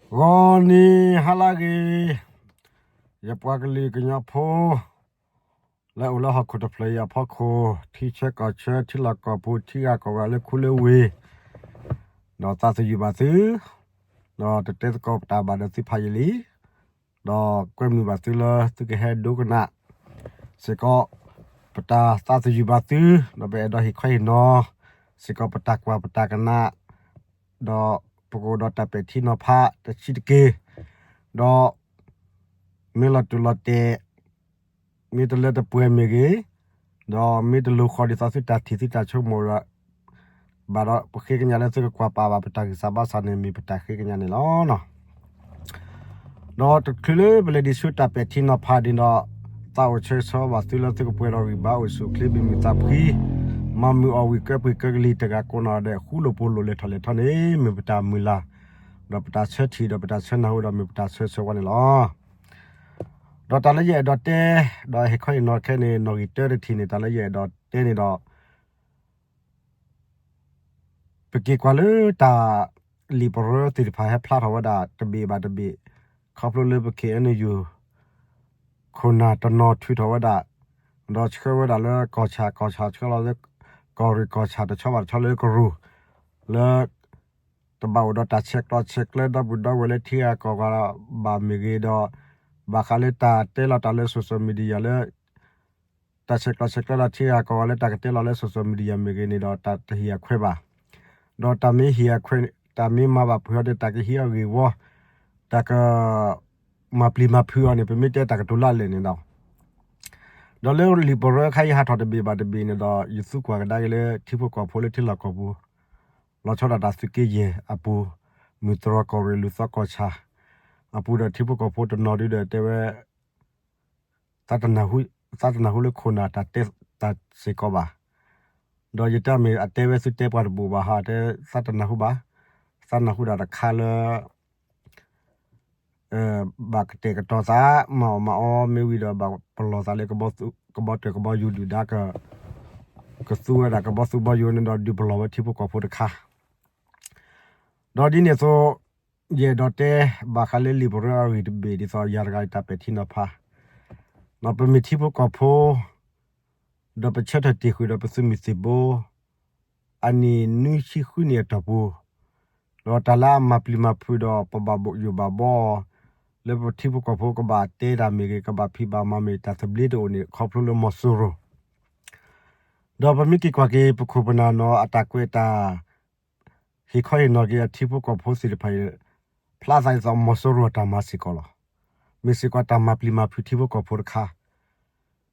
ဂီၤနံၤဟါလၢအဂ့ၤ, ယပှၤကလုာ်ကညီဖိ လၢအိၣ်လၢဟီၣ်ခိၣ်တဖျၢၣ်အံၤအဖီခိၣ်, ထံဆၢကီၢ်ဆၢ ထံလီၢ်ကီၢ်ပူၤ ထံဂၤကီၢ်ဂၤလၢခူလၢဝ့ၢ်, ဒီးသးသယုၢ်ဘၣ်သု, ဒီးတတဲသကိးပတၢ်ဘၣ်ဒီးသုဖးယံာ်လံ, ဒီးကွဲမုာ်ဘၣ်သုလၢသုကဟဲဒိကနၣ်စ့ၢ်ကီး ပတၢ်သးသယုၢ်ဘၣ်သု, ဒီးပအဲၣ်ဒိးဟ့ၣ်ခီဟ့ၣ်နီၤစ့ၢ်ကီးပတၢ်ကွၢ်ပတၢ်ကနၣ်, ဒီးပကအိၣ်ဒီးတၢ်ပဲာ်ထံနီၤဖးတဆံးတက့ၢ်, ဒီးမ့ၢ်လီၤတူာ်လီၤတဲာ်, မ့ၢ်တလၢတပှဲၤမ့ၢ်ဂ့ၤ, ဒီးမ့ၢ်တလိၤဃီဒ်သိးသုတၢ်ထံၣ်သုတၢ်ဆိကမိၣ်ဒီး ဘၣ်ဒီးပဃ့ကညးလၢသုကကွၢ်ပာ်ဘၣ်ပတၢ်ဂံၢ်စၢ်ဘါစၢ်န့ၣ် မ့ၢ်ပတၢ်ဃ့ကညးန့ၣ်လီၤ. ဒီးတချုးလၢပလဲၤဒံးဆူတၢ်ပဲာ်ထံနီၤဖးဒ်န့ၣ်ဒီး, သးအိၣ်ဆၢဂ့ၤဆၢဝါဘၣ်သုလၢသုကပှဲၤဒီးဂံၢ်ဘါအိၣ်ဆူၣ်အိၣ်ချ့ မုာ်မုာ်သးဖှံ, မၤမုာ်အီၣ်ဝံၣ်ကၢပှ့ၤကၢကလံၤတဂၤကိးနီၢ်ဒဲး ဃူလိာ်ဖိးလိာ် လဲၤထီၣ်လဲၤထီန့ၣ် မ့ၢ်ပတၢ်မုၢ်လၢ်, ဒီးပတၢ်ဆၢထံၣ် ဒီးပတၢ်ဆၢနၢ်ဟူ ဒီးမ့ၢ်ပတၢ်ဆၢဂ့ၤဆၢဝါန့ၣ်လီၤ. ဒီးတၢ်လၢယအဲၣ်ဒိးတဲ, ဒီးဟ့ၣ်ခီဟ့ၣ်နီၤခဲန့ၣ် နီၣ်ဂံၢ်တၢတထံၣ်န့ၣ် တၢ်လၢယအဲၣ်ဒိးတဲန့ၣ်ဒီး ပက့ၤကွၢ်လၢတၢ်လံာ်ပရၢသ့ၣ်တဖၣ်ဟဲဖျါထီၣ်ဝဲဒၣ်တဘ့ၣ်ဘၣ်တဘ့ၣ်, ခီဖျိလၢပ ခ့ၣ်အဲၣ်ယူၣ် ခိၣ်နၢ်တနီၤထုးထီၣ်ဝဲဒၣ်, ဒီးဆှၢဝဲဒၣ်လၢကီၢ်ဆၣ်, ကီၢ်ဆၣ်ဆှၢလီၤလၢကီၢ်ရ့ၣ်, ကီၢ်ဆၣ်တဆီဘၣ်တဆီလၢကရူၢ်, လၢ တဘၣ်အိၣ်ဒီးတၢ်ဆဲးကျိးဆဲးကျၢဒီပုၢ်ဒီဝဲၢ်လၢထံဂၤကီၢ်ဂၤဘၣ်မ့ၢ်ဂ့ၤဒီး, ဘၣ်ဃးလၢတၢ်တဲလီၤတၢ်လၢ social media လၢ တၢ်ဆဲးကျိးဆဲးကျၢဒီးထံဂၤကီၢ်ဂၤလၢတၢ်ကတဲလီၤလၢ social media မ့ၢ်ဂ့ၤန့ၣ်ဒီး တၢ်တဟ့ၣ်အခွဲးဘၣ်, ဒီးတၢ်မ့ၢ်ဟ့ၣ်အခွဲး, တၢ်မ့ၢ်မၤဘၣ်ပှဲၤအီၤဒီး တၢ်ကဟံးအီၤဂ့ၢ်ဝီ, တၢ်က မၤပျံၤမၤဖုးအီၤန့ၣ် ပမ့ၢ်တဲတၢ်ကတိၤလၢအလဲၣ်န့ၣ်ဒီး, ဒီးလၢလံာ်ပရၢခါအံၤဟးထီၣ်တဘ့ၣ်ဘၣ်တဘ့ၣ်န့ၣ်ဒီး ယသူကွၢ်ကဒါက့ၤလၢထံဖိကီၢ်ဖိလၢထံလီၢ်ကီၢ်ပူၤ, လီၤဆီဒၣ်တၢ်သုးက့ယဲၢ်အပူၤ, မုၢ်တြီၢ်ကီၢ်ရ့ၣ်လူၢ်သီကီၢ်ဆၣ်အပူၤဒီး ထံဖိကီၢ်ဖိတနီၤဒုဒီးတဲဝဲ သးတနၢ်ဟူလၢခိၣ်နၢ်တၢ်တဲတၢ်စ့ၢ်ကီးဘၣ်, ဒီးယတဲမ့ၢ်အတဲဝဲသုတဲပှၤတဘူၣ်ဘၣ်ဟီ တဲသးတနၢ်ဟူဘၣ်, သးနၢ်ဟူဒၣ်တခါလၢ ဘၣ်ကတဲာ်ကတီၤသး မၤအီၣ်မၤအီမ့ၢ်ဝံၤဒီး ဘၣ်ပလီၢ်သးလၢ ကဘီတၢၢ်ကဘီယူၤဒုၣ်ဒါ ကသူဝဲဒၣ်ကဘီသူဘီယူၤန့ၣ်ဒီး ဒုးပလီၢ်ဝဲထံဖိကီၢ်ဖိတခါ, ဒီးဒ်န့ၣ်အသိး ယအဲၣ်ဒိးတဲ ဘၣ်ဃးလၢလံာ်ပရၢအဂ့ၢ်တဘ့ၣ် ဒ်သိးယၤတဂၤအတၢ်ပဲာ်ထံနီၤဖး, ပမ့ၢ်ထံဖိကီၢ်ဖိ ဒီးပဆၢထၢၣ်တ့ၢ်ဃုာ်ဒီးပသုးမုၢ်သံၣ်ဘိ အနံၣ်နွံဆံဃုနံၣ်အတီၢ်ပူၤ, ဒီးတၢ်လၢအမၤပျံၤမၤဖုးဒီးပဘၣ်ယိၣ်ဘၣ်ဘီအီၤ လၢပထံဖိကီၢ်ဖိကဘၣ်တဲတၢ်မ့ၢ်ဂ့ၤ ကဘၣ်ဖံးဘၣ်မၤမ့ၢ် တၢ်သဘျ့တအိၣ်န့ၣ် ခီဖျိလၢမီၤစိရိၤ, ဒီးပမ့ၢ်က့ၤကွၢ်က့ၤ ပခိၣ်ပနၢ်နီၢ်အတၢ်ကွဲးတၢ် ဟ့ၣ်ခီဟ့ၣ်နီၤက့ၤအထံဖိကီၢ်ဖိသ့ၣ်တဖၣ်အံၤ ဖျါသးဒ်သိးမီၤစိရိၤအတၢ်မၤစ့ၢ်ကီးလီၤ. မ့ၢ်စ့ၢ်ကီးတၢ်မၤပျံၤမၤဖုးထံဖိကီၢ်ဖိတခါ,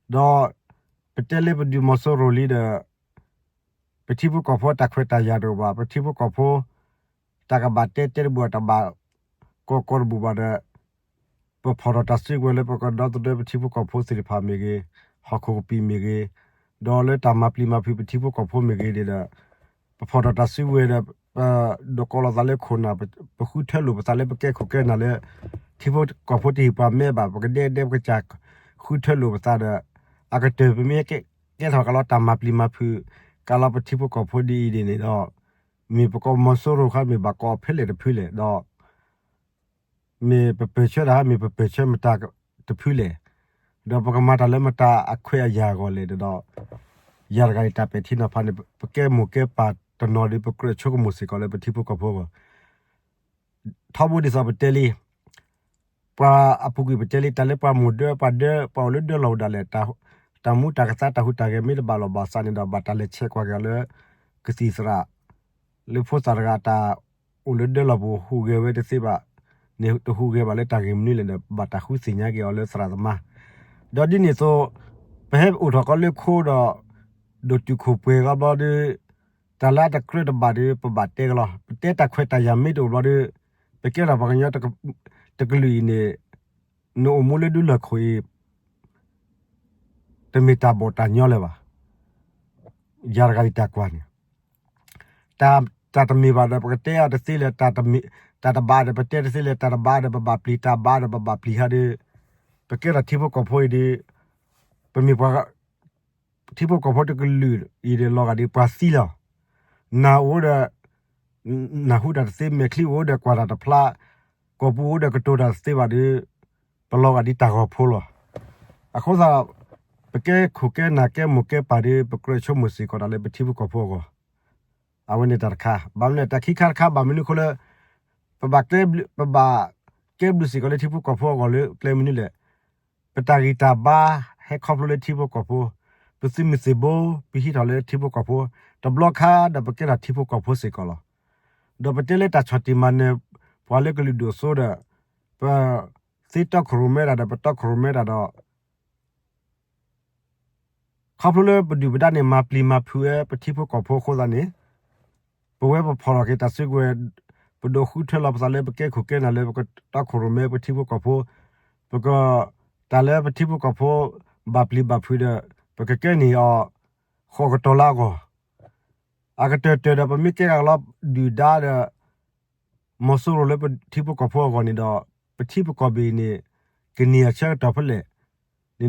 ဒီးပတဲလၢပဒုးမီၤစိရိၤလံဒီး ပထံဖိကီၢ်ဖိတၢ်ခွဲးတၢ်ယာ်တအိၣ်ဘၣ်, ပထံဖိကီၢ်ဖိ တၢ်ကဘၣ်တဲတဲတဘူၣ် တၢ်ဘၣ်ကိးကိးတဘူၣ်ဘၣ်ဒီး ပဖီၣ်ထီၣ်တၢ်စုကဝဲၤလၢပကဒီသဒၢပထံဖိကီၢ်ဖိသ့ၣ်တဖၣ်မ့ၢ်ဂ့ၤ, ဟီၣ်ခိၣ်ကပံာ်မ့ၢ်ဂ့ၤ, ဒီးလၢတၢ်မၤပျံၤမၤဖုးပထံဖိကီၢ်ဖိမ့ၢ်ဂ့ၤန့ၣ်ဒီး ပဖီၣ်ထီၣ်တၢ်စုကဝဲၤဒီး ပဒိးကိးလီၤသးလၢခိၣ်နၢ်, ပဃုထၢလိာ်ပသးလၢပကဲခိၣ်ကဲနၢ်လၢ ထံဖိကီၢ်ဖိတဟ့ၣ်ပှၤမဲဘၣ်, ပကဒဲဒဲပကစၢ်ဃုထၢလိာ်ပသးဒီး အကတၢၢ်ပမ့ၢ်ကဲထီၣ်ကလီတၢ်မၤပျံၤမၤဖုး ကလီပထံဖိကီၢ်ဖိဒ်အံၤဒ်န့ၣ်ဒီး မ့ၢ်ပကိးမီၤစိရိၤခါ မ့ၢ်ဘၣ်ကိးဖဲလဲၣ်တဖုလဲၣ်ဒီး မ့ၢ်ပပၢၢ်ဆၢတၢ် မ့ၢ်ပပၢၢ်ဆၢမတၤတဖုလဲၣ်, ဒီးပကမၤတၢ်လၢမတၤအခွဲးအယာ်အဂီၢ်လဲၣ်ဒီး ယၤတဂၤအံၤတၢ်ပဲာ်ထံနီၤဖးန့ၣ် ပကဲမိၢ်ကဲပၢ်တနီၤဒီး ပကြၢးဆိကမိၣ်စ့ၢ်ကီးလၢပထံဖိကီၢ်ဖိအဂီၢ်, ထီဘိဒ်သိးပတဲလံ ပှၤအပူၤကွံာ်ပတဲလံ တၢ်လၢပှၤမိၢ်ဒၢပှၤဒၢ ပှၤအိၣ်လၢဒၢလီၢ်အိၣ်ဒၣ်လဲာ် တၢ်မူတၢ်ကသါတၢ်ဟူးတၢ်ဂဲၤမ့ၢ်တဘၣ်လိာ်ဘၣ်စးန့ၣ်ဒီး ဘၣ်တၢ်လဲၤဆဲးကွၢ်က့ၤအီၤလၢ ကသံၣ်သရၣ် လၢဖိသၣ်တဂၤတၢ်အိၣ်လၢဒၢလီၢ်ပူၤဟူးဂဲၤဝဲတသ့ဘၣ်န့ၣ် တဟူးဂဲၤဘၣ်လၢတၢ်ဂ့ၢ်မနုၤလဲၣ်ဒီး ဘၣ်တၢ်ဃုသ့ၣ်ညါက့ၤအီၤလၢသရၣ်သမါ, ဒီးဒ်န့ၣ်အသိး ပဟဲအိၣ်ထီၣ်ကီးလၢခိဒီး ဒိၣ်တုာ်ခိၣ်ပှဲၤကီးဘျီဒီး တၢ်လၢအတကြၢးတဘၣ်ဒီး ပဘၣ်တဲကလီၤ. ပတဲတၢ်ခွဲးတၢ်ယာ်မ့ၢ်တအိၣ်ဘျီဒီး ပကဲထီၣ်ပှၤကညီတကလုာ်အံၤန့ၣ် နအိၣ်မူလၢဒူလၢၢ်ခိၣ်အံၤ တမ့ၢ်တၢ်ဘီၣ်တၢ်ညီလၢၤဘၣ်. ယၤတဂၤအံၤတၢ်ကွၢ်န့ၣ် တၢ်တမ့ၢ်ဘၣ်ဒီး ပကတဲအီၤတသ့လၢၤ, တၢ်တဘၣ်ဒီး ပတဲတသ့လၢၤ, တၢ်တဘၣ်ဒီး ပဘၣ်ပျံၤ, တၢ်ဘၣ်ဒီး ပဘၣ်ပျံၤဟါဒီး ပကဲထီၣ်ထံဖိကီၢ်ဖိအံၤဒီး ပမ့ၢ်ပှၤ ထံဖိကီၢ်ဖိတကလုာ်အံၤဒီး လီၤဂာ်ဒီးပှၤသံလီၤ. နၢ်အိၣ်ဒီး နၢ်ဟူတၢ်တသ့, မဲာ်ချံအိၣ်ဒီးကွၢ်တၢ်တဖျါ, ကီၢ်ပူၤအိၣ်ဒီးကတိၤတၢ်တသ့ဘၣ်ဒီး ပလီၤဂာ်ဒ်တၢ်ဂီၤဖိလီၤ. အဃိသတး ပကဲခိၣ်ကဲနၢ်ကဲမိၢ်ကဲပၢ်ဒီး ပကြၢးဆိကမိၣ်စ့ၢ်ကီးတၢ်လၢပထံဖိကီၢ်ဖိအဂီၢ်, အဝဲန့ၣ်တၢ်တခါ. ဘၣ်မနုၤလဲၣ် တၢ်ခံခါတခါ ဘၣ်မနုၤအဃိလၢ ပဘၣ်ကဲဘျုး, ပဘၣ်ကဲဘျုးစ့ၢ်ကီးလၢထံဖိကီၢ်ဖိအဂီၢ်လၢကျဲမနုၤလဲၣ်. ပတၢ်ဂံၢ်တၢ်ဘါဟဲခီဖျိလၢထံဖိကီၢ်ဖိ, ပသုးမုၢ်သံၣ်ဘိ ပဟံးထီၣ်လၢထံဖိကီၢ်ဖိ, တဘျီခါဒီးပကဲထီၣ်ထံဖိကီၢ်ဖိစ့ၢ်ကီးလီၤ. ဒီးပတဲလၢတၢ်ဆီၣ်တံၢ်မၤနၢၤပှၤလၢကလုာ်ဒိၣ်စိဒီး ပသ့တီခိၣ်ရိၣ်မဲတၢ်ဒီး ပတီခိၣ်ရိၣ်မဲတၢ်ဒီး ခီဖျိလၢပဒုၣ်ပဒါန့ၣ် မၤပျံၤမၤဖုးဝဲပထံဖိကီၢ်ဖိအဃိသတးန့ၣ်, ပဝဲပဖီၣ်ထီၣ်က့ၤတၢ်စုကဝဲၤ, ပဒိးဃုထၢလီၤပသးလၢပကဲခိၣ်ကဲနၢ်လၢပကတီခိၣ်ရိၣ်မဲပထံဖိကီၢ်ဖိ, ပက, တၢ်လၢပထံဖိကီၢ်ဖိ ဘၣ်ပျံၤဘၣ်ဖုးဒီး ပကကဲန့ၢ်အီၤ ဃိးကတီၤလၢအဂီၢ်, အကတၢၢ်တၢၢ်ဒီး ပမ့ၢ်ကဲကလီဒုၣ်ဒါဒီး မီၤစိရိၤလၢပထံဖိကီၢ်ဖိအဂီၢ်န့ၣ်ဒီး ပထံပကီၢ်ဘ့ၣ်န့ၣ် ကန့ၢ်အဆၢကတီၢ်ဖဲလဲၣ်န့ၣ်ဒီး န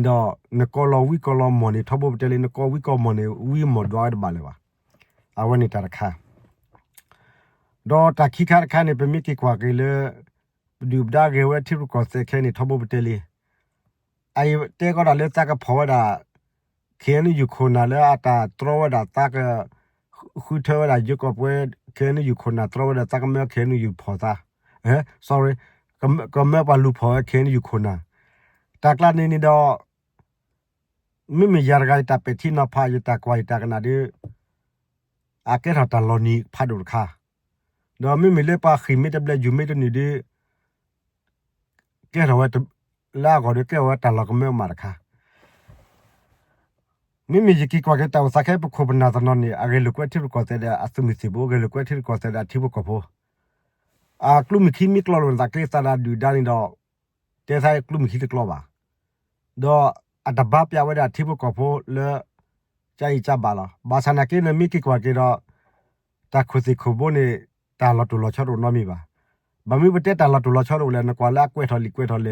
ကီၢ်လီၤဝံကီၢ်လီၤမီၢ်န့ၣ် ထီဘိပတဲလံ နကီၢ်ဝံကီၢ်မီၢ်န့ၣ် ဝံမီၢ်ဒွးဝဲတဘၣ်လၢၤဘၣ်. အဝဲန့ၣ်တၢ်တခါ ဒီးတၢ်ခံခါတခါန့ၣ် ပမ့ၢ်က့ၤကွၢ်က့ၤလၢ ပဒုၣ်ပဒါဂဲၤဝဲထံရူၢ်ကီၢ်သဲးခဲအံၤန့ၣ် ထီဘိပတဲလံ. အအံၤတဲကီးတၢ်လၢသးကဖီၣ်ဝဲဒၣ် KNU ခိၣ်နၢ်လၢအတၢ်တြီဝဲဒၣ်သးက ဃုထၢဝဲဒၣ်ယိၤကီၢ်ပှဲၤ KNU ခိၣ်နၢ်တြီဝဲဒၣ်သးကမၢ KNU ဖီၣ်သး, sorry, ကမၢပှၤလူၤဖီၣ်ဝဲ KNU ခိၣ်နၢ်. တၢ်ကျါန့ၣ်န့ၣ်ဒီး မ့မ့ၢ်ယၤတဂၤယတၢ်ပဲာ်ထံနီၤဖး ယတၢ်ကွၢ်ယတၢ်ကနၣ်ဒီး အကဲထီၣ်တၢ်လီၤနံၤဖးဒိၣ်တခါ, ဒီးမ့မ့ၢ်လၢပှၤဃံၢ်မ့ၢ်တဘျဲၣ် ယူၤမ့ၢ်တနုာ်ဒီး ကဲထီၣ်ဝဲ လၢအဂီၢ်ဒီးကဲထီၣ်ဝဲတၢ်လီၤကမၢကမၣ်တခါ. မ့မ့ၢ်ယက့ၤကွၢ်က့ၤတၢ်အိၣ်သးခဲ ပခိၣ်ပနၢ်တနီၤန့ၣ် အဂဲၤလိာ်ကွဲထံရူၢ်ကီၢ်သဲးဒီးအသုးမုၢ်သံၣ်ဘိ ဂဲၤလိာ်ကွဲထံရူၢ်ကီၢ်သဲးဒီးအထံဖိကီၢ်ဖိ, အကျိမုၢ်ခံမ့ၢ်ကျီလိာ်သးကျဲသးဒၣ်ဒုၣ်ဒါန့ၣ်ဒီး တဲသးကျိမုၢ်ခံတကျီဘၣ်. ဒီးအတဘါပျးဝဲဒၣ်ထံဖိကီၢ်ဖိလၢ ကအံၣ်ကဘၣ်လီၤ. ဘၣ်ဆၣ်နာ်က့ နမ့ၢ်က့ၤကွၢ်က့ၤဒီး တၢ်ခိၣ်သ့ၣ်ခိၣ်ဘိန့ၣ် တၢ်လီၤတိၢ်လီၤဆီတအိၣ်နီတမံၤဘၣ်. ဘၣ်မနုၤပတဲတၢ်လီၤတိၢ်လီၤဆီတအိၣ်လဲၣ် နကွၢ်လၢအကွဲးထီၣ်လံာ်ကွဲးထီၣ်လဲၢ်လၢ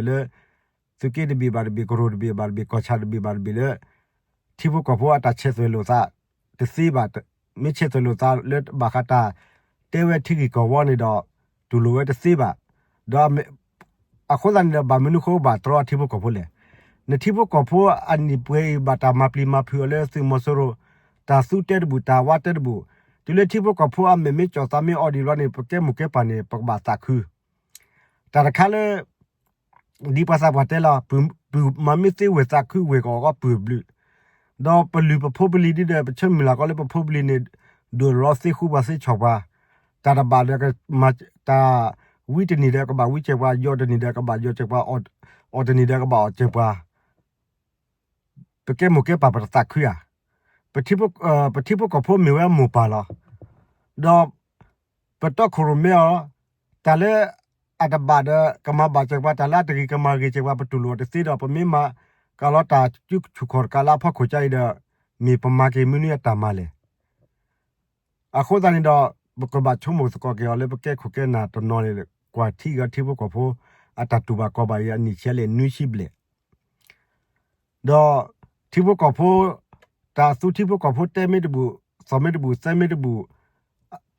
သုးက့တဘ့ၣ်ဘၣ်တဘ့ၣ် ကရူၢ်တဘ့ၣ်ဘၣ်တဘ့ၣ် ကီၢ်ဆၣ်တဘ့ၣ်ဘၣ်တဘ့ၣ်လၢ ထံဖိကီၢ်ဖိအတၢ်ဆဲးသွဲၣ်လိာ်သးတသ့ဘၣ်. မ့ၢ်ဆဲးသွဲၣ်လိာ်သးလၢဘၣ်ဃးတၢ်တဲဝဲထံဂ့ၢ်ကီၢ်ဝီန့ၣ်ဒီး တူၢ်လိာ်ဝဲတသ့ဘၣ်. ဒီး အဃိသတးန့ၣ်ဒီး ဘၣ်မနုၤဃိဘၣ်တြီအထံဖိကီၢ်ဖိလဲၣ်. နထံဖိကီၢ်ဖိအနံၣ်ပှဲၤအံၤ ဘၣ်တၢ်မၤပျံၤမၤဖုးအီၤလၢသုးမီၤစိရိၤ တၢ်သူတဲတဘူၣ် တၢ်ဝါတဲတဘူၣ်, တုၤလၢထံဖိကီၢ်ဖိအမဲာ်မ့ၢ်ကၠီၣ်သးမ့ၢ်အီၣ်ဒံးဘျီန့ၣ် ပကဲမိၢ်ကဲပၢ်န့ၣ် ပကဘၣ်သးခု. တၢ်တခါလၢ ဒ်ပှၤသးပှၢ်တဲလီၤ, ပုၢ်မၤမ့ၢ်သ့ဝဲၢ်သးခုဝဲၢ်ကအီၣ်ကီးပုၢ်ဘျုး, ဒီးပလုၢ်ပဖိပလံၤဒ်ဒီး ပဆၢမုၢ်လၢ်ကီးလၢပဖိပလံၤန့ၣ် ဒိၣ်လီၤသ့ဃူပှၤသ့ဆီၣ်ပှၤ, တၢ်တဘၣ်ဒီး တၢ်ဝံတနံၤဒီးကဘၣ်ဝံစဲးပှၤ, ယီၢ်တနံၤဒီးကဘၣ်ယီၢ်စဲးပှၤ, အီၣ်တနံၤဒီးကဘၣ်အီၣ်စဲးပှၤ ပကဲမိၢ်ကဲပၢ်ပတသးခုဧါ. ပထံဖိကီၢ်ဖိမ့ၢ်ဝဲမိၢ်ပၢ်လီၤ. ဒီးပတီခိၣ်ရိၣ်မဲအီၤ, တၢ်လၢအတဘၣ်ဒီးကမၤဘၣ်စဲးပှၤ, တၢ်လၢအတဂ့ၤကမၤဂ့ၤစဲးပှၤ, ပတူၢ်လိာ်အီၤတသ့ဒီး ပမ့ၢ်မၤကလီတၢ်စုဆူၣ်ခီၣ်တကးလၢအဖီခိၣ်ကါအံၤဒီး မ့ၢ်ပမၤက့ၤမနုၤအတၢ်မၤလဲၣ်. အဃိသတးန့ၣ်ဒီး ပကဘၣ်ဆိကမိၣ်သကိးက့ၤအီၤလၢပကဲခိၣ်ကဲနၢ်တနီၤန့ၣ် ကွၢ်ထံဂီၤထံဖိကီၢ်ဖိ အတၢ်တူၢ်ဘၣ်ကီဘၣ်အံၤ အနံၣ်ဆံးလဲၣ်နွံဆံးဘျဲၣ် ဒီးထံဖိကီၢ်ဖိ, တၢ်သူထံဖိကီၢ်ဖိတဲမ့ၢ်တဘူၣ်, သီၣ်မ့ၢ်တဘူၣ်, သၢမ့ၢ်တဘူၣ်,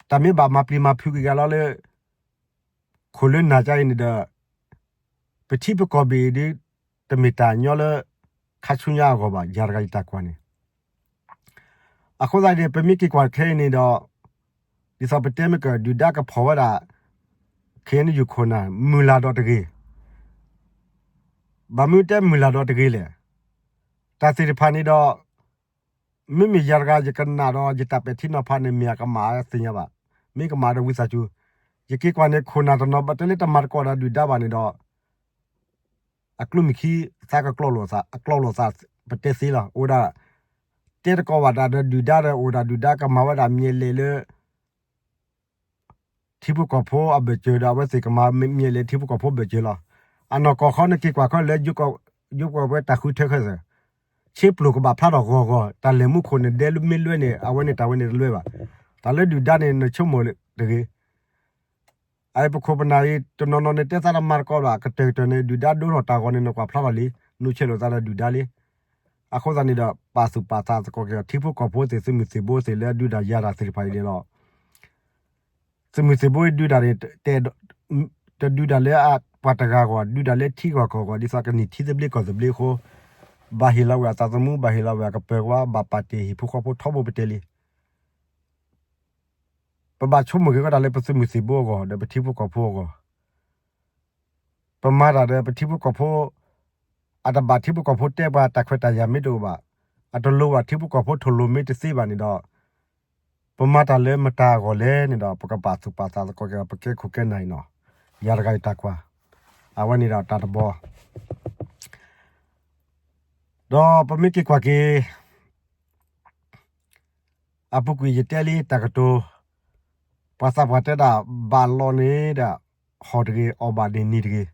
တၢ်မ့ၢ်ဘၣ်မၤပျံၤမၤဖုးက့ၤကလီလၢ ခိၣ်လၢနၢ်ကါအံၤန့ၣ်ဒီး ပထံပကီၢ်ဘ့ၣ်အံၤဒီး တမ့ၢ်တၢ်ညီလၢ ခါဆူညါအဂီၢ်ဘၣ် ယၤတဂၤယတၢ်ကွၢ်န့ၣ် အဃိသတးန့ၣ် ပမ့ၢ်က့ၤကွၢ်ခဲအံၤန့ၣ်ဒီး ဒ်သိးပတဲမ့ၢ်က ဒုၣ်ဒါကဖီၣ်ဝဲဒၣ် ခ့ၣ်အဲၣ်ယူၣ်ခိၣ်နၢ် မုၢ်လၢ်ဒီးတဂ့ၤ. ဘၣ်မနုၤတဲမုၢ်လၢ်ဒီးတဂ့ၤလဲၣ်. တၢ်သ့ၣ်တဖၣ်န့ၣ်ဒီး မ့မ့ၢ်ယၤတဂၤယကနၣ်ဒီးယတၢ်ပဲာ်ထံနီၤဖးန့ၣ် မ့ၢ်အကမၣ်သ့ၣ်ညါဘၣ်. မ့ၢ်ကမၣ်ဒီးဝံသးစူၤ, ယက့ၤကွၢ်န့ၣ် ခိၣ်နၢ်တနီၤဘၣ်တဲလၢတမၤသကိးဒီးဒုၣ်ဒါဘၣ်န့ၣ်ဒီး အကျိမ့ၢ်ခံ သးကကျီလိာ်သး, အကျီလိာ်သး ပတဲသ့လီၤ. အိၣ်ဒၣ် တဲသကိးဘၣ်တၢ်ဒီးဒုၣ်ဒါဒီး အိၣ်ဒၣ်ဒုၣ်ဒါကမၤဝဲဒၣ်မံၤလဲၣ်လၢ ထံဖိကီၢ်ဖိအဘၢၣ်စၢၤဒီး အဝဲသ့ၣ်ကမၤမံၤလဲၣ်ထံဖိကီၢ်ဖိဘၢၣ်စၢၤလီၤ. အနီၢ်ကီၢ်ခီန့ၣ်က့ၤကွၢ်ခီလၢ ယိၤကီၢ်ဝဲတၢ်ဃုထၢခဲစၢၤ ဆ့ပျိၢ်ကဘၣ်ဖျါထီၣ်ဂီၤဂီၤ, တၢ်လဲၤမူခိၣ်န့ၣ်ဒဲမ့ၢ်လွဲန့ၣ် အဝဲန့ၣ်တၢ်ဝဲန့ၣ်တလွဲဘၣ်. တၢ်လၢဒုၣ်ဒါန့ၣ် နဆိကမိၣ်တဂ့ၤ. အအံၤပခိၣ်ပနၢ်အံၤ တနီၤနီၤန့ၣ် တဲသးတမၤသကိးဘၣ် ကတၢၢ်ကတၢၢ်န့ၣ် ဒုၣ်ဒါဒိထီၣ်တၢ်ဂီၤန့ၣ် နကွၢ်ဖျါထီၣ်လံ, နဆဲးလိာ်သးဒီးဒုၣ်ဒါလံ. အဃိသတးန့ၣ်ဒီး ပာ်သူၣ်ပာ်သးသကိးက့ၤ ထံဖိကီၢ်ဖိသ့ၣ် သုးမုၢ်သံၣ်ဘိသ့ၣ်လၢဒုးတၢ်ယၤတၢ်သ့ၣ်တဖၣ်အံၤန့ၣ်ဒီး သုးမုၢ်သံၣ်ဘိဒုးတၢ်န့ၣ် တဲ တဒုးတၢ်လၢပှၤတဂၤအဂီၢ်, ဒုးတၢ်လၢထံဂီၢ်ကီၢ်ဂီၢ်, ဒ်သိးကနံၣ်ထံသဘျ့ကီၢ်သဘျ့အဃိ, ဘၣ်ဟ့ၣ်လီၤဝဲအသးသမူ, ဘၣ်ဟ့ၣ်လီၤဝဲအကပၢၤကွၢ်, ဘၣ်ပာ်တ့ၢ်ဟံၣ်ဖိဃီဖိထီဘိပတဲလံ. ပဘၣ်ဆိကမိၣ်က့ၤကီးတၢ်လၢပသုးမုၢ်သံၣ်ဘိအဂီၢ် ဒီးပထံဖိကီၢ်ဖိအဂီၢ်, ပမၤတၢ်ဒီးပထံဖိကီၢ်ဖိ, အတဘၣ်ထံဖိကီၢ်ဖိတဲပှၤတၢ်ခွဲးတၢ်ယာ်မ့ၢ်တအိၣ်ဘၣ်, အတလိၣ်ဘၣ်ထံဖိကီၢ်ဖိထိၣ်လိၤမ့ၢ်တသ့ဘၣ်န့ၣ်ဒီး, ပမၤတၢ်လၢမတၤအဂီၢ်လဲၣ်န့ၣ်ဒီး ပကပာ်သူၣ်ပာ်သးသကိးက့ၤ ပကဲခိၣ်ကဲနၢ်အံၤနီၤ, ယၤတဂၤအံၤတၢ်ကွၢ်, အဝဲန့ၣ်ဒီးတၢ်တဘီ ဒီးပမ့ၢ်က့ၤကွၢ်က့ၤ အပူၤကွံာ်ယတဲလံတၢ်ကတိၤ, ပှၤသးပှၢ်တဲဒၣ် ဘၣ်လီၤန့ၣ်ဒီး ဟီၣ်တဂ့ၤ, အီၣ်ဘၣ်န့ၣ်နံၤတဂ့ၤ.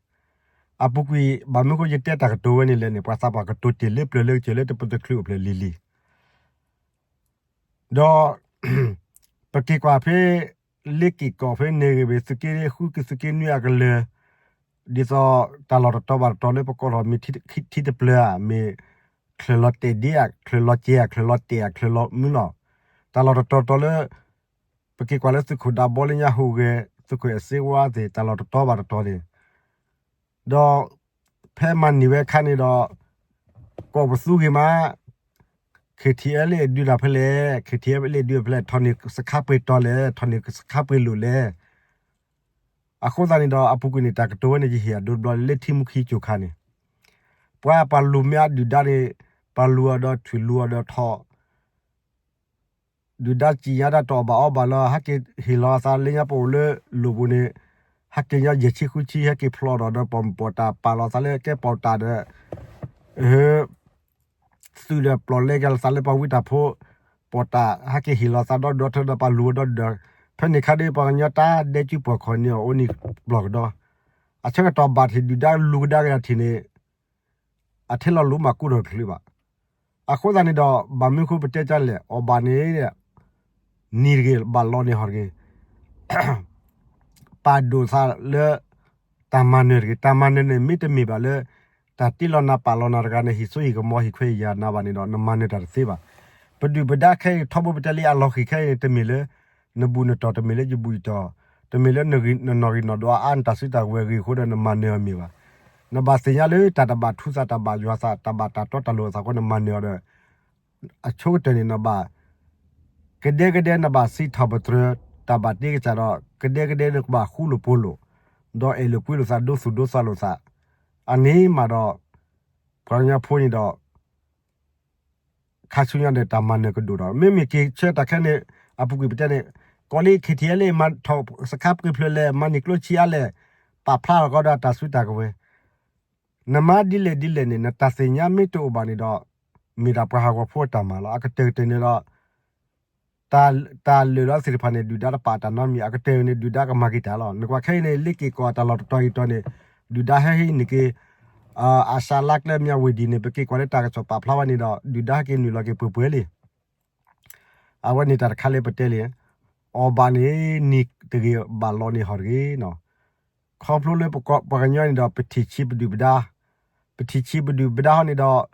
အပူၤကွံာ် ဘၣ်မနုၤဃိယတဲတၢ်ကတိၤဝဲန့ၣ်လဲၣ်န့ၣ် ပှၤသးပှၢ်ကတိၤတ့ၢ်လၢပျၢၤလၢကစၢၢ်လၢတပတချုးအိၣ်ဖျဲၣ်လံၤလံၤ ဒီး ပက့ၤကွၢ်ဖဲ လ့က့ၢ်ကီၢ်ဖဲန့ၣ်ဂ့ၤ ဖဲသုးက့ဃုက့ၤသုးက့နွံအကလၢၤ, ဒ်သိးတၢ်လီၢ်တတီၤဘၣ်တတီၤလၢပကိးထီၣ်မ့ၢ်ထံတပျၢၤဧါ, မ့ၢ်ချၢၣ်လီၤတဲာ်ဒ့ဧါ, ချၢၣ်လီၤစဲၤဧါ, ချၢၣ်လီၤတဲာ်ဧါ, ချၢၣ်လီၤမုၢ်လီၤ, တၢ်လီၢ်တတီၤတတီၤလၢ ပက့ၤကွၢ်လၢသုးခိၣ်ဒးဘီလၢညါဟူးဂဲၤ သုးခိၣ်အဲၣ်စ့ဝါသ့ၣ် တၢ်လီၢ်တတီၤဘၣ်တတီၤန့ၣ် ဒီး ဖဲမၤန့ၢ်ဝဲအခါန့ၣ်ဒီး ကီၢ်ပသူဂ့ၤမး KTLA ဒုးတၢ်ဖဲလဲၣ်, KTLA ဒုးဖဲလဲၣ်, ထီၣ်န့ၢ်စခါပှ့ၤတီၤလဲၣ်, ထီၣ်န့ၢ်စခါပှ့ၤလိာ်လဲၣ်. အဃိသတးန့ၣ်ဒီး အပူၤကွံာ်န့ၣ် တၢ်ကတိၤဝဲန့ၣ် ယဟ့ၣ်အဒိတဘျီလၢထံမူခံကၠိၤခါန့ၣ်, ပှၤပှၤလူၤမ့ၢ်အဒုၣ်ဒါန့ၣ် ပှၤလူၤအီၤဒီးထွံၣ်လူၤအီၤဒီးထီၣ် ဒုၣ်ဒါစံၣ်ညါဒၣ်တအီၣ်ဘၣ်အီဘၣ်လၢ ဟဲက့ၤဟ့ၣ်လီၤအသးလၢညါပအိၣ်လၢလိၣ်ပူၤန့ၣ်, ဟဲက့ၤညါယဲၢ်ဆံဃုဆံ ဟဲက့ၤဖျိးဒီး ဒီးပိာ်မုၣ်ပိာ်တၢ်ပာ်လီၤသးလၢကဲပိာ်တၢ်ဒီး သုးဒီးပျီၣ်လဲက့ၤလီၤသးလၢပှၤဝံတၢ်ဖိ, ပိာ်တၢ်ဟဲက့ၤဟ့ၣ်လီၤသးဒီဒီထၢဒီးပှၤလူၤဝဲဒီဒီ, ဖဲန့ၣ်ခါဒ်ပှၤကညီတၢ်ဒဲကၠူပှီၢ်ခီၣ်န့ၣ် အအိၣ်န့ၣ်ပျီၢ်ကဒီး, အဆၢကတီၢ်ဘၣ်ထံးဒုၣ်ဒါလူၤကဒါက့ၤအထံးန့ၣ် အထဲလီၤလူၤမၤကူဒီးတချုးဘၣ်. အဃိသတးန့ၣ်ဒီး ဘၣ်မနုၤဃိပတဲကလဲၣ်, အီၣ်ဘၣ်န့ၣ် နံၤတဂ့ၤ, ဘၣ်လီန့ၢ်ဟီၣ်တဂ့ၤ, ပာ်ဒိၣ်သးလၢ တၢ်မၤနၢၤတဂ့ၤ. တၢ်မၤနၢၤန့ၣ် မ့တမ့ၢ်ဘၣ်လၢ တၢ်တ့လီၤနၤပာ်လီၤနၤတဂၤန့ၣ် ဟံၣ်စိဟံၣ်ကမီၤဟံၣ်ခွဲးယာ်နၤဘၣ်န့ၣ်ဒီး နမၤနၢၤတၢ်တသ့ဘၣ်. ပဒုၣ်ပဒါခဲအံၤထီဘိပတဲလံအလီၢ်ခံခဲအံၤန့ၣ် တမ့ၢ်လၢ နဘူၣ်နတီၢ်, တမ့ၢ်လၢယဘူၣ်ယတီၢ်, တမ့ၢ်လၢနနီၢ်ဂံၢ်နီၢ်ဒွးအါနတၢ်စုတၢ်ဝဲၤအဂ့ၢ်အဃိဒီး နမၤနၢၤအီၤမ့ၢ်ဘၣ်. နဘၣ်သ့ၣ်ညါလၢတၢ်တဘၣ်ထူသး တၢ်ဘၣ်ယွၤသး တၢ်ဘၣ်တၢ်တီတၢ်လိၤအသးအဃိ နမၤနၢၤအီၤဒီး အဆိကတၢၢ်န့ၣ် နဘၣ် ကဒဲကဒဲနဘၣ်စံးထီၣ်ပတြၢၤ တၢ်ဘၣ်တ့ကစၢ်ဒီး ကဒဲကဒဲနကဘၣ်ဃူလိာ်ဖိးလိာ်, ဒီးအဲၣ်လိာ်ကွံလိာ်သး ဒိသူၣ်ဒိသးလိာ်သး, အန့ၣ်မးဒီး ပှၤကညီဖိန့ၣ်ဒီး ခါဆူညါဒီးတၢ်မၤနၢၤကဒိၣ်ဒီး မ့မ့ၢ်က့ၤဆၢတၢ်ခဲန့ၣ် အပူၤကွံာ်ပတဲန့ၣ် ကီးလံ KTLA မၤထီၣ်စခါပှ့ၤဖျၢၣ်လဲၣ်, မၤန့ၢ်ကျိဆံးအါလဲၣ်, ပာ်ဖျါထီၣ်ကီးဒီးတၢ်စုတၢ်ကဝဲၤ နမၤဒ်လဲၣ်ဒ်လဲၣ်န့ၣ် နတၢ်သ့ၣ်ညါမ့ၢ်တအိၣ်ဘၣ်န့ၣ်ဒီး မ့ၢ်ဒၣ်ပှၤဟးဂီၤဖိအတၢ်မၤလီၤ. အကတၢၢ်ကတၢၢ်န့ၣ်ဒီး တၢ်လၢာ်လီၤသ့ၣ်တဖၣ်န့ၣ် ဒုၣ်ဒါတပာ်တၢ်နီတမံၤ အကတၢၢ်န့ၣ် ဒုၣ်ဒါကမၤက့ၤတၢ်လီၤ. နကွၢ်ခဲအံၤန့ၣ် လ့က့ၤကီၢ်တၢ်လီၢ်တတီၤအံၤတီၤန့ၣ် ဒုၣ်ဒါဟဲဟံးန့ၢ်က့ၤ အၡါလါကျဲ မၠၣ်ဝ့ၤဒံၣ်န့ၣ် ပက့ၤကွၢ်လၢတၢ်ကစီၣ်ပာ်ဖျါဝဲန့ၣ်ဒီး ဒုၣ်ဒါဟဲက့ၤနုာ်လီၤက့ၤပှဲၤပှဲၤလံ. အဝဲန့ၣ်တၢ်တခါလၢပတဲလံ အီၣ်ဘၣ်န့ၣ်နံၤတဂ့ၤ ဘၣ်လီန့ၢ်ဟီၣ်တဂ့ၤနီၤ. ခီဖျိလၢပှၤကညီန့ၣ်ဒီး ပထံၣ်ဆံးပဒုၣ်ပဒါ, ပထံၣ်ဆံးပဒုၣ်ပဒါဟီန့ၣ်ဒီး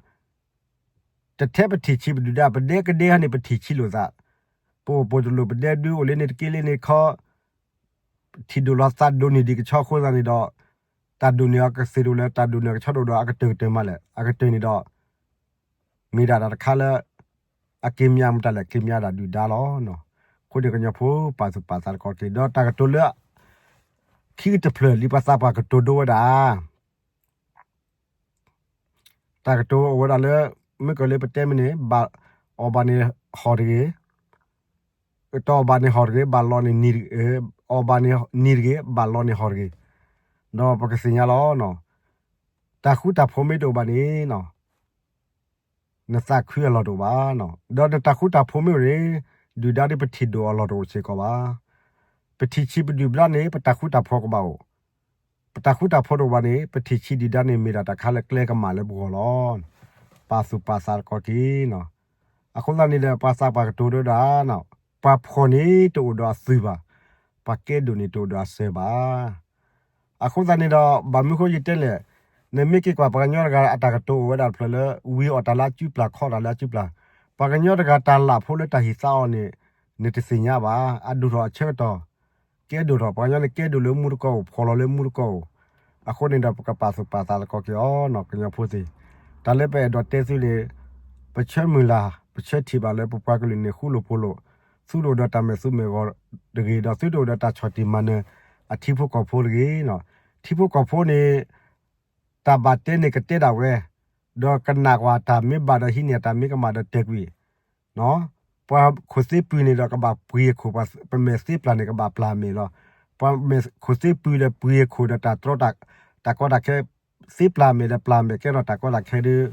တထဲပထံၣ်ဆံးပဒုၣ်ဒါ ပဒဲကဒဲဟီန့ၣ် ပထံၣ်ဆံးလိာ်သး, ပအိၣ်ပိာ်တလိာ် ပဒဲဒုအိၣ်လၢန့ၣ်တက့ၢ်လၢန့ၣ်ခီ ထံၣ်ဒိၣ်လီၤသးဒိၣ်န့ၢ်ဒံးကဆီအဃိသတးန့ၣ်ဒီး တၢ်ဒိၣ်န့ၢ်အီၤကသ့ၣ်တအိၣ်လၢ တၢ်ဒိၣ်န့ၢ်အီၤကဆီတအိၣ်ဒီး အကတၢၢ်ကတၢၢ်မးလဲၣ်. အကတၢၢ်န့ၣ်ဒီး မ့ၢ်ဒၣ်တၢ်တခါလၢ အက့ၤမၠၣ်မတၤလဲၣ် က့ၤမၠၣ်ဒၣ်ဒုၣ်ဒါလီၤ. အဃိန့ၣ်ကညီဖိပာ်သူၣ်ပာ်သးတကီၢ်က့ၤ ဒီးတၢ်ကတိၤလၢ ခံကတဖျၢၣ်လံ ပှၤသးပှၢ်ကတိၤဒိဝဲဒၣ် တၢ်ကတိၤအိၣ်ဝဲဒၣ်လၢ မ့ၢ်ကလၢပတဲမ့ၢ်န့ၣ် ဘၣ်အီၣ်ဘၣ်န့ၣ်ဟီၣ်တဂ့ၤ, တအီၣ်ဘၣ်န့ၣ်ဟီၣ်တဂ့ၤ ဘၣ်လီန့ၣ် အီၣ်ဘၣ်န့ၣ်နံၤတဂ့ၤ ဘၣ်လီန့ၣ်ဟီၣ်တဂ့ၤ, ဒီးပကသ့ၣ်ညါလီၤ. တၢ်ဃူတၢ်ဖိးမ့ၢ်တအိၣ်ဘၣ်န့ၣ် နသးခုအလီၢ်တအိၣ်ဘၣ်, ဒီးနတၢ်ဃူတၢ်ဖိးမ့ၢ်အိၣ်န့ၣ် ဒုၣ်ဒါဒ်ပထံၣ်ဒိၣ်အလီၢ်တအိၣ်စ့ၢ်ကီးဘၣ်. ပထံၣ်ဆံးပဒုၣ်ပဒါန့ၣ် ပတၢ်ဃူတၢ်ဖိးကဘၣ်အိၣ်, ပတၢ်ဃူတၢ်ဖိးတအိၣ်ဘၣ်န့ၣ် ပထံၣ်ဆံးဒုၣ်ဒါန့ၣ် မ့ၢ်ဒၣ်တၢ်ခါလၢကျဲကမၣ်လၢပဂီၢ်လီၤ. ပာ်သူၣ်ပာ်သးတကီၢ်က့ၤနီၤ. အဃိသတးန့ၣ်ဒီး ပှၤသးပှၢ်ကတိၤဒိဝဲဒၣ် ပှၤဖှီၣ်န့ၣ်တအိၣ်ဒီးအသုးဘၣ်, ပှၤကဲဒိၣ်န့ၣ်တအိၣ်ဒီးအစၢၤဘၣ်. အဃိသတးန့ၣ်ဒီး ဘၣ်မနုၤဃိယတဲလဲၣ်, နမ့ၢ်က့ၤကွၢ်ပှၤကညီတဂၤအတၢ်ကတိၤအိၣ်ဝဲဒၣ်တဖျၢၣ်လၢ ဝံအီၣ်တၢ်လၢအစုပျၢ် ခီတၢ်လၢအစုပျၢ်, ပှၤကညီတဂၤတၢ်လၢ်ဖိလၢတၢ်ဟံးသါအီၤန့ၣ် နတသ့ၣ်ညါဘၣ်. အဒိၣ်ထီၣ်အဆၢကတီၢ် ကဲဒိၣ်ထီၣ် ပှၤကညီန့ၣ် ကဲဒိၣ်လၢမူတကိးအိၣ် ဖှီၣ်လီၤလၢမူတကိးအိၣ်. အဃိန့ၣ်ဒီး ပကပာ်သူၣ်ပာ်သးသကိးက့ၤအီၤနီၤ ကညီဖိသ့ၣ်. တၢ်လၢပအဲၣ်ဒိးတဲသုန့ၣ် ပဆၢမုၢ်လၢ် ပဆၢထံၣ်ဘၣ်လၢပပှၤကလုာ်န့ၣ် ဃူလိာ်ဖိးလိာ်, သုတအိၣ်ဒီးတၢ်မဲာ်သူမဲာ်ဂီၤတဂ့ၤဒီး သုတအိၣ်ဒီးတၢ်ဆီၣ်တံၢ်မၤနၢၤ အထံဖိကီၢ်ဖိတဂ့ၤနီၤ. ထံဖိကီၢ်ဖိန့ၣ် တၢ်ဘၣ်တဲန့ၣ်ကတဲဒၣ်ဝဲ, ဒီးကနၣ်ကွၢ်တၢ်မ့ၢ်ဘၣ်ဒီးဟံးန့ၢ်တၢ်မ့ၢ်ကမၣ်ဒီးတဲာ်ကွံာ် ပှၤခိၣ်သ့ပှံၤန့ၣ်ဒီးကဘၣ်ပှံၤအခိၣ်, ပမဲာ်သ့ပျၢ်န့ၣ် ကဘၣ်ပျၢ်မဲာ်လီၤ. ပှၤခိၣ်သ့ပှံၤဒီးပှံၤအခိၣ်ဒီးတၢ်တြီ တၢ်ကီတၢ်ခဲ, သ့ပျၢ်မဲာ်ဒီးပျၢ်မဲာ်ကဲထီၣ်တၢ်ကီတၢ်ခဲဒီး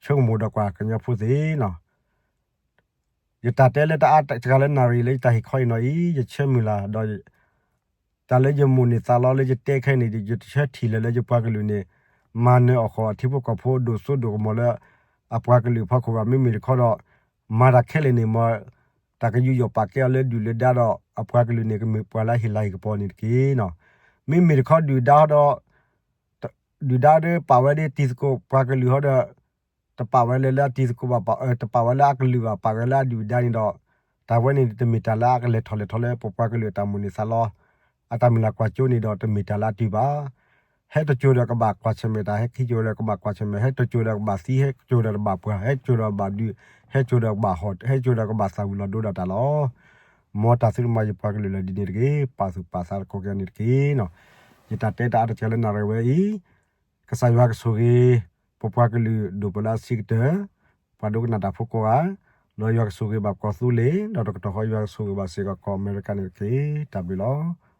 ဆိကမိၣ်ဒီးကွၢ်ကညီဖိသ့ၣ်နီၤ. ယတၢ်တဲလၢတအါတဂၤလၢနၣ်ရံၣ်လၢယတၢ်ဟ့ၣ်ခီအံၤနီၤအံၤ ယဆၢမုၢ်လၢ်ဒီး တၢ်လၢယမိၣ်န့ၢ်သးလီလၢယတဲခဲအံၤန့ၣ် ယတဆၢထံၣ်လၢၤလၢယပှၤကလုာ်န့ၣ် မၤနၢၤအီၣ်ဃီၤအထံဖိကီၢ်ဖိဒိၣ်စိဒိၣ်ကမီၤလၢ အပှၤကလုာ်အဖီခိၣ်ဘၣ်. မ့မ့ၢ်တခီဒီး မၤတၢ်ခဲလၢာ်န့ၣ် မ်တၢ်ကယူးယီၣ်ပာ်ကဲအီၤလၢဒုၣ်လၢဒါဒီး အပှၤကလုာ်န့ၣ် ကမ့ၢ်ပှၤလၢအဟ့ၣ်လၤဟ့ၣ်ကပီၤန့ၣ်တက့ၢ်နီၤ. မ့မ့ၢ်တခီဒုၣ်ဒါဒီး ဒုၣ်ဒါဒီးပာ်ဝဲဒ်တံၤသကိး ပှၤကလုာ်ဟီဒီး တပာ်ဝဲလၢလၢအတံၤသကိးဘၣ်, တပာ်ဝဲလၢအကလုာ်ဘၣ်, ပာ်ဝဲလၢအဒုၣ်အဒါန့ၣ်ဒီး တၢ်ဝဲန့ၣ်တမ့ၢ်တၢ်လၢအကလဲၤထီၣ်လဲၤထီလၢပပှၤကလုာ်အတၢ်မိၣ်န့ၢ်သးလီ, အတၢ်မုၢ်လၢ်ကွၢ်စိန့ၣ်ဒီးတမ့ၢ်တၢ်လၢအတုၤဘၣ်. ဟဲတစိၤဒီးကဘၣ်ကွၢ်ဆၢၣ်မဲာ်တၢ်, ဟဲခံစိၤဒီးကဘၣ်ကွၢ်ဆၢၣ်မဲာ်, ဟဲတစိၤဒီးကဘၣ်သံ, ဟဲစိၤဒီးကဘၣ်ပှၢ်, ဟဲစိၤဒီးကဘၣ်ဒုး, ဟဲစိၤဒီးကဘၣ်ဟီၣ်, ဟဲစိၤဒီးကဘၣ်သၣ်ဝံၤလီၤဒိဒၣ်တၢ်လီၤ. မ်တၢ်သုတမၤယပှၤကလုာ်လၢဒ်န့ၣ်တက့ၢ်. ပာ်သူၣ်ပာ်သးသကိးက့ၤန့ၣ်တက့ၢ်နီၤ. ယတၢ်တဲတၢ်အါတက့ၢ်လၢနၣ်ရံၣ်ဝဲအံၤ ကစၢ်ယွၤကဆိၣ်ဂ့ၤ ပပှၤကလုာ်ဒိၣ်ပလၢအဆံးကတၢၢ်, ပှၤဒိကနၣ်တၢ်ဖိကိးဂၤ, ဒီးယွၤကဆိၣ်ဂ့ၤဘၣ်ကီၢ်သူလ့ၤ, ဒီးတကတီၢ်ဃီယွၤကဆိၣ်ဂ့ၤဘၣ်စ့ၢ်ကီးကီၢ်အမဲရကၤန့ၣ်တက့ၢ်. တၢ်ဘျုးလီၤ.